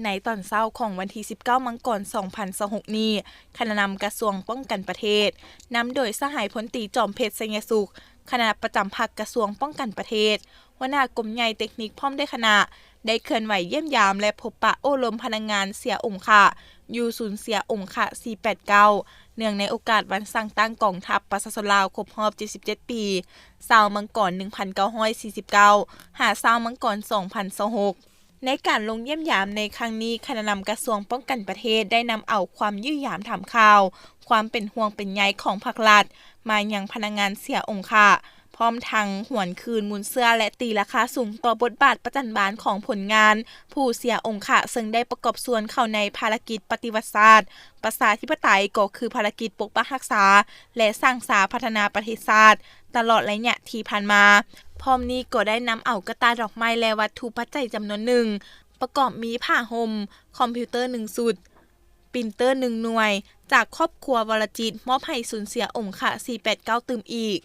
ໃນຕອນເຊົ້າຂອງວັນທີສິບເກົ້າ ມັງກອນ ສອງພັນຊາວຫົກນີ້, ຄະນະນຳກະຊວງປ້ອງກັນປະເທດ ນຳໂດຍສະຫາຍພົນຕີ ຈອມເພັດ ໄຊຍະສຸກ ຄະນະປະຈຳພັກກະຊວງປ້ອງກັນປະເທດ, ຫົວໜ້າກົມໃຫຍ່ເຕັກນິກພ້ອມດ້ວຍຄະນະ ໄດ້ເຄື່ອນໄຫວຢ້ຽມຢາມ ແລະ ພົບປະໂອ້ລົມພະນັກງານເສຍອົງຄະ ຢູ່ສູນເສຍອົງຄະ ສີ່ແປດເກົ້າ ເນື່ອງໃນໂອກາດວັນສ້າງຕັ້ງກອງທັບປະຊາຊົນລາວຄົບຮອບ ເຈັດສິບເຈັດ ປີ ຊາວ ມັງກອນ ໜຶ່ງພັນເກົ້າຮ້ອຍສີ່ສິບເກົ້າ ຫາ ຊາວ ມັງກອນ ສອງພັນຊາວຫົກ. ໃນການລົງຢ້ຽມຢາມໃນຄັ້ງນີ້, ຄະນະນຳກະຊວງປ້ອງກັນປະເທດໄດ້ນຳເອົາຄວາມຢ້ຽມຢາມຖາມຂ່າວ, ຄວາມເປັນຫ່ວງເປັນໃຍຂອງພັກລັດມາຍັງພະນັກງານເສຍອົງຄະ, ພ້ອມທັງຫວນຄືນມູນເຊື້ອ ແລະ ຕີລາຄາສູງຕໍ່ບົດບາດປະຈັນບານຂອງຜົນງານຜູ້ເສຍອົງຄະ, ເຊິ່ງໄດ້ປະກອບສ່ວນເຂົ້າໃນພາລະກິດປະຕິວັດຊາດ ປະຊາທິປະໄຕ ກໍຄືພາລະກິດປົກປັກຮັກສາ ແລະ ສ້າງສາພັດທະນາປະເທດຊາດ ຕະຫຼອດໄລຍະທີ່ຜ່ານມາ. ພ້ອມນີ້ກໍໄດ້ນຳເອົາກະຕ່າດອກໄມ້ ແລະ ວັດຖຸປັດໄຈຈຳນວນໜຶ່ງ ປະກອບມີຜ້າຫົ່ມ, ຄອມພິວເຕີໜຶ່ງຊຸດ, ປຣິນເຕີໜຶ່ງໜ່ວຍ ຈາກຄອບຄົວວໍລະຈິດ ມອບໃຫ້ສູນເສຍອົງຄະ ສີ່ແປດເກົ້າ ຕື່ມອີກ.